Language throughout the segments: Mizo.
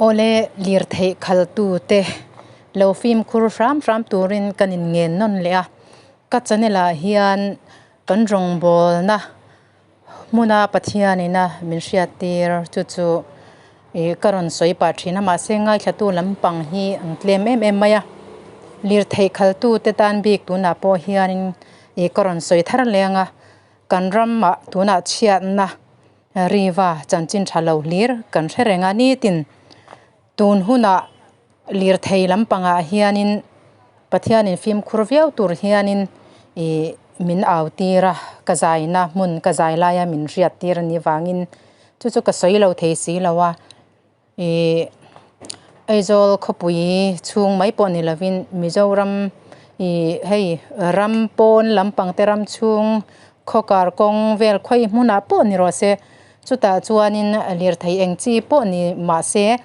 Awle lirtheih khaltute lo fimkhur hram hram turin kan inngen nawn leh a, ka channel ah hian kan rawngbawlna hmuna Pathianina min hriattir chu chu ih ka rawn sawi pah thin a mahse ngaithlatu lampang hi an tlem em em mai a, lirtheih khaltute tan bik tunah pawh hianin ih ka rawn sawi thar leh ang a, kan ramah tunah chhiatna. Riva chanchin tha lo hlir kan hre reng a nitin tun hunah lirthei lampangah hianin Pathianin fimkhur viau tur hianin ih min au tir a ka zaina hmun ka zai laia min hriat tir a nih vangin chu chu ka sawi lo thei si lo a ih Aizawl khawpui chhung mai pawh ni lovin Mizoram ih hei ram pawn lampang te ram chhung Khawkar kawng vel khawi hmunah pawh ni rawh se, chutah chuanin lirthei eng chi pawh ni mah se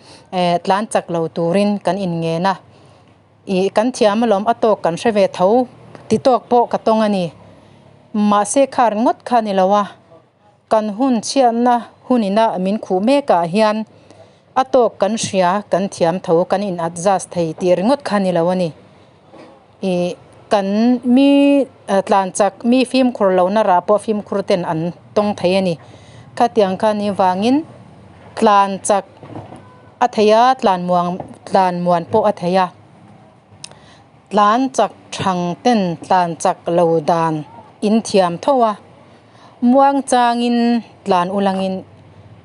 tlan chak lo turin kan inngen a, ih kan thiam alawm a tawk kan hre ve tho ti tawk pawh ka tawng a ni. Mahse kha ringawt kha ni lo a, kan hun chhiatna hunina min khuh mekah hian a tawk kan hria kan thiam tho kan in adjust thei tih ringawt kha ni lo a ni. Ih kan mi tlan chak mi fimkhur lohna rah pawh fimkhur ten an tawng thei a ni. Khatiang kha ni vangin tlan chak a thei a tlan muang tlan muan pawh a thei a. Tlan chak thang ten tlan chak lo dan in thiam tho a. Muang changin tlan ulangin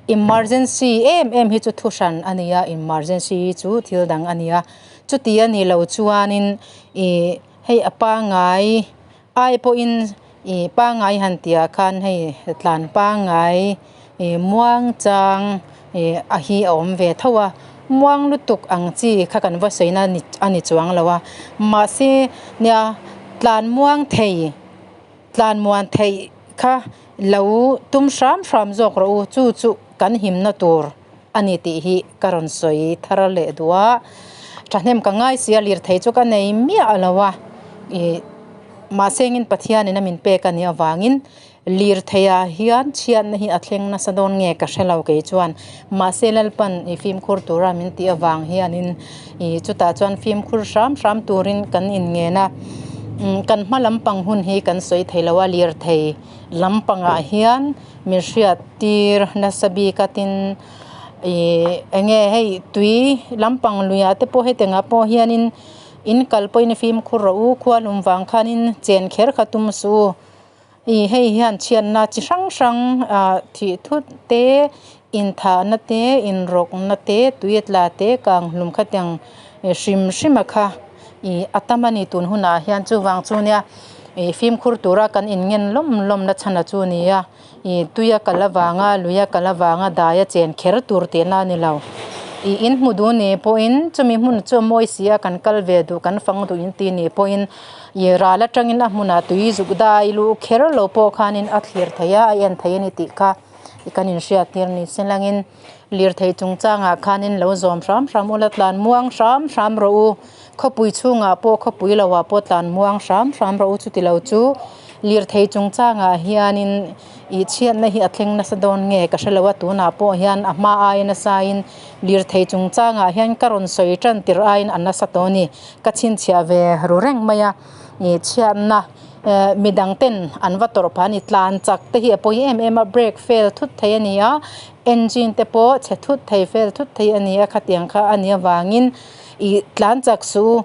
emergency em em hi chu thu hran a ni a emergency hi chu thil dang a ni a chuti a nih loh chuanin ih hei a pangngai ai pawhin ih pangngai han tih ah khan hei tlan pangngai ih muang chang ih a hi a awm ve tho a muang lutuk ang chi kha kan va sawi na a ni chuang lo a mahse nia tlan muang thei. Tlanmuan theih kha lo tum hram hram zawk rawh u, chu chu kan himna tur a ni tih hi ka rawn sawi thar leh duh a. Thahnem ka ngai si a, lirthei chu ka nei miah lo a, ih mahse engin Pathianin a min pek a nih avangin lirtheiah hian chhiatna hi a thleng nasa dawn nge ka hre lo kei chuan. Mahse Lalpan ih fimkhur tura min tih avang hianin ih chutah chuan fimkhur hram hram turin kan inngen a. Kan hma lampang hun hi kan sawi thei lo a lirthei lampangah hian min hriat tir nasa bik a tin ih eng nge hei tui lampang luiah te pawh heti angah pawh hianin in kal pawhin fimkhur rawh u khualum vang khanin chen kher kha tum suh u ih hei hian chhiatna chi hrang hrang ah thih thut te inthahna te inrawkna te tui a tla te kang hlum khatiang hrim hrim a kha ih a tam a ni tun hunah hian chuvang chu nia ih fimkhur tura kan in ngen lawm lawm na chhan a chu a ni a ih tui a kal avanga lui a kal avanga dai a chen kher tur tih na a ni lo ih in hmu duh ni pawhin chumi hmun chu a mawi si a kan kal ve duh kan fang duh in tih ni pawhin. Ih ral atangin a hmunah tui zuk dai luh kher lo pawh khanin a thlir thei a a en thei a ni tih kha kan inhriat tir ni se langin lirthei chungchangah khanin lo zawm hram hram ula tlan muang hram hram rawh u khawpui chhungah pawh khawpui lohah pawh tlan muang hram hram rawh u chuti lo chu lirthei chungchangah hianin ih chhiatna hi a thleng nasa dawn nge ka hrelo a tunah pawh hian a hma aia nasa in lirthei chungchangah hian ka rawn sawi tan tirh aiin a nasa tawh a ni. Ka chhinchhiah ve ru reng mai a ih chhiatna eh midang ten an va tawrh phah a ni tlan chak te hi a pawi em em a brake fail thut thei a ni a engine te pawh chhe thut thei fail thut thei a ni a khatiang kha a nih avangin ih tlan chak suh u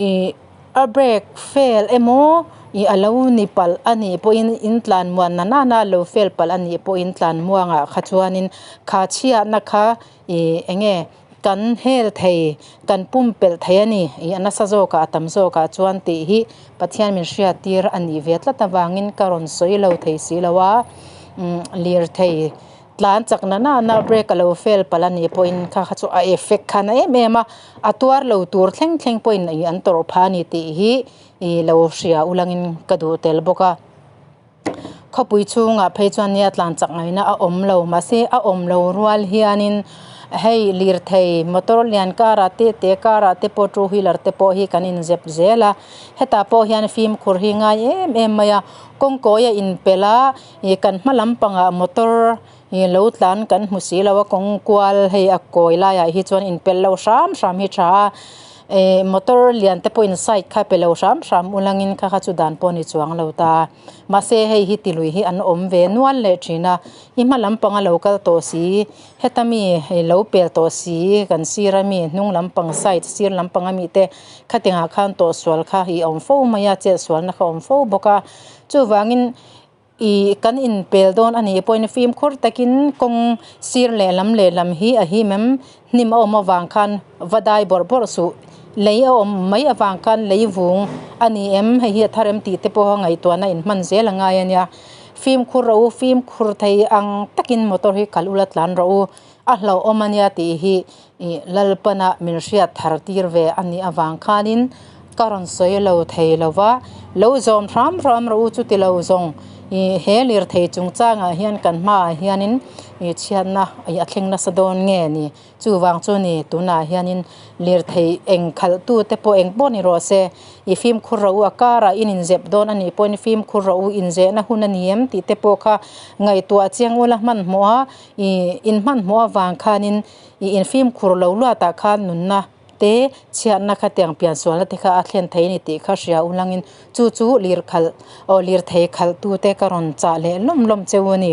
ih a brake fail emaw ih a lo ni palh a nih pawhin in tlan muan na nana a lo fail palh a nih pawhin tlan muangah kha chuanin kha chhiatna kha ih eng nge. Kan hel thei, kan pumpelh thei a ni, ih a nasa zawkah a tam zawkah chuan tih hi Pathian min hriattir a nih ve tlat avangin ka rawn sawi lo thei si lo a, lirthei tlan chak na nana brake a lo fail palh a nih pawhin kha kha chu a effect khan a em em a, a tuar lo tur thleng thleng pawhin ih an tawrh phah a ni tih hi ih lo hria ulangin ka duh tel bawk a. Khawpui chhungah phei chuan nia tlan chak ngaihna a awm lo mahse a awm lo rual hianin hei lirthei motor lian karah te te karah te pawh two wheeler te pawh hi kan inzep zel a hetah pawh hian fimkhur hi ngai em em mai a kawngkawi a inpelh a ih kan hma lampangah motor. Ih lo tlan kan hmu si lo a kawng kual hei a kawi laiah hi chuan inpelh loh hram hram hi tha a ih motor lian te pawhin side kha pe lo hram hram ulangin kha kha chu dan pawh a ni chuang lo ta mahse hei hi tilui hi an awm ve nual leh thin a i hma lampang a lo kal tawh si heta mi ih lo pel tawh si kan sir ami hnung lampang side sir lampang ami te khatiang ah khan tawhsual kha ih a awm fo mai a chetsualna kha a awm fo bawk a chuvangin. Ih kan inpel dawn a nih pawhin fimkhur takin kawng sir lehlam lehlam hi a him em hnim a awm avang khan va dai bawrh bawrh suh lei a awm mai avang khan lei vung a ni em hei hi a thar em tih te pawha ngaihtuahna inhman zel a ngai a nia fimkhur rawh u fimkhur thei ang takin motor hi kal ula tlan rawh u a hlauhawm a nia tih hi ih Lalpana min hriat thar tir ve a nih avang khanin ka rawn sawi lo thei lo va, lo zawm hram hram rawh u chuti lo zawng ih he lirthei chungchangah hian kan hmaah hianin ih chhiatna ih a thleng nasa dawn nge ni chuvang chu ni tunah hianin lirthei eng khalh tu te pawh eng pawh ni rawh se ih fimkhur rawh u a karah in inzep dawn a nih pawhin fimkhur rawh u inzehna hun a ni em tih te pawh kha ngaihtuah chiang ula hmanhmawh a ih in hmanhmawh avang khanin ih infimkhur lo luatah khan nunna te chhiatna kha tiang pian sualna te kha a thlen thei a ni tih kha hria ulangin chu chu lir khalh aw lirthei khalh tu te ka rawn chah leh lawm lawm cheu a ni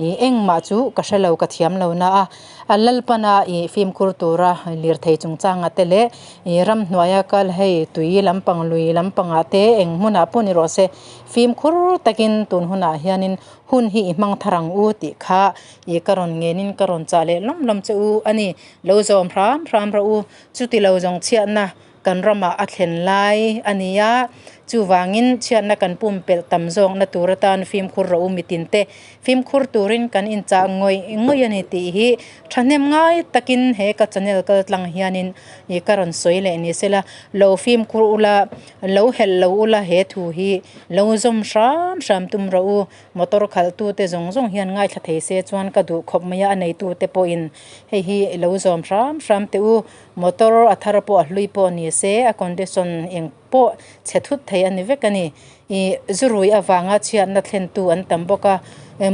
ih engmah chu ka hrelo ka thiam lo na a a lalpana ih fimkhur tura lirthei chungchanga te leh ih ramhnuaia kal hei tui lampang lui lampangah te eng hmunah pawh ni rawh se fimkhur takin tun hunah hianin hun hi i hmang thar ang u tih kha ih ka rawn ngenin ka rawn chah leh lawm lawm che u a ni. Lo zawm hram hram rawh u, chuti lo zawng chhiatna kan ramah a thlen lai a ni a, chuvangin chhiatna kan pumpelh tam zawkna tur atan fimkhur rawh u mitin te fimkhur turin kan inchah ngawih ngawih a ni tih hi thahnem ngai takin he ka channel kal tlang hianin ih ka rawn sawi leh ni sela, lo fimkhur ula, lo helh lo ula he thu hi lo zawm hram hram tum rawh u. Motor khalhtute zawng zawng hian ngaithla thei se chuan ka duh khawp mai a, a neitute pawhin hei hi i lo zawm hram hram teh u. Motor a thar pawh a hlui pawh ni se a condition eng pawh chhe thut thei a ni vek a ni. Ih zu rui avanga chhiatna thlentu an tam bawk a,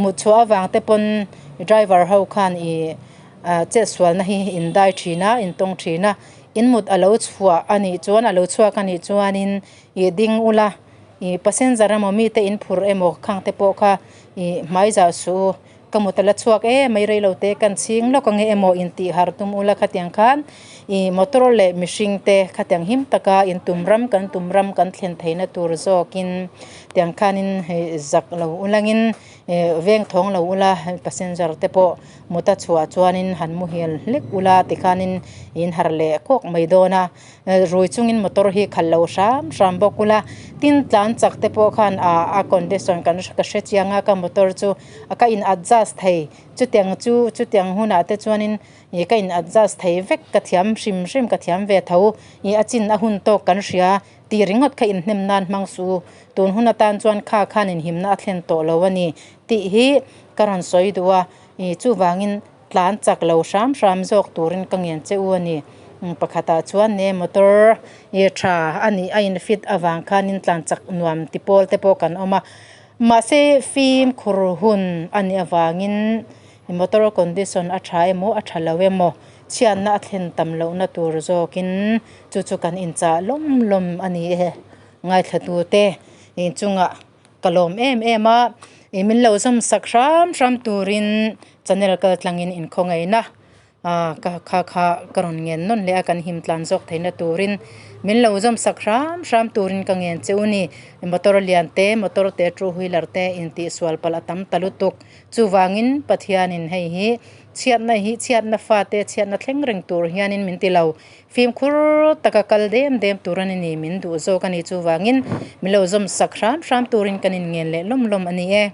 mutchhuah avang te pawn driver ho khan ih chetsualna hi in dai thin a, in tawng thin a, in mut a lo chhuah a nih chuan a lo chhuak a nih chuanin ih ding ula. Ih passenger emaw mite in phur emaw khang te pawh kha ih hmai zah suh u ka mut a la chhuak em mai rei lo te kan chhing lawk ange emaw in tih harh tum ula khatiang khan ih motor leh mihring te khatiang him taka in tum ram kan tum ram kan thlen theihna tur zawkin tiang khanin hei zak lo ulangin ih veng thawng lo ula passenger te pawh mut a chhuah chuanin han muhil hlek ula tikhanin in harh leh kawk mai dawn a. Rui chungin motor hi khalh lo hram hram bawk ula tin tlan chak te pawh khan ah a condition kan ka hre chiang a ka motor chu ka in adjust thei chutiang chu chutiang hunah te chuanin ih ka in adjust thei vek ka thiam hrim hrim ka thiam ve tho ih a chin a hun tawk kan hria tih ringawt kha inhnem nan hmang suh u tun hun atan chuan kha khan inhimna a thlen tawh lo a ni tih hi ka rawn sawi duh a ih chuvangin. Tlan chak lo hram hram zawk turin ka ngen che u a ni. Pakhatah chuan ne motor ih tha a nih a in fit avang khanin tlan chak nuam ti pawl te pawh kan awm a. Mahse fimkhur hun a nih avangin motor condition a tha emaw a tha lo emaw chhiatna a thlen tam lohna tur zawkin chu chu kan inchah lawm lawm a ni e. Ngaithlatute inchungah. Ka lawm em em a, ih min lo zawm sak hram hram turin channel kal tlangin inkhawngaihna ah ka kha kha ka rawn ngen nawn leh a kan him tlan zawk theihna turin min lo zawm sak hram hram turin ka ngen che u ni. Motor lian te motor te two wheeler te intihsual palh a tam ta lutuk. Chuvangin Pathianin hei hi chhiatna hi chhiatna fate chhiatna thleng reng tur hianin min ti lo. Fimkhur taka kal dem dem tur a ni min duh zawk a ni chuvangin min lo zawm sak hram hram turin kan inngen leh lawm lawm a ni e.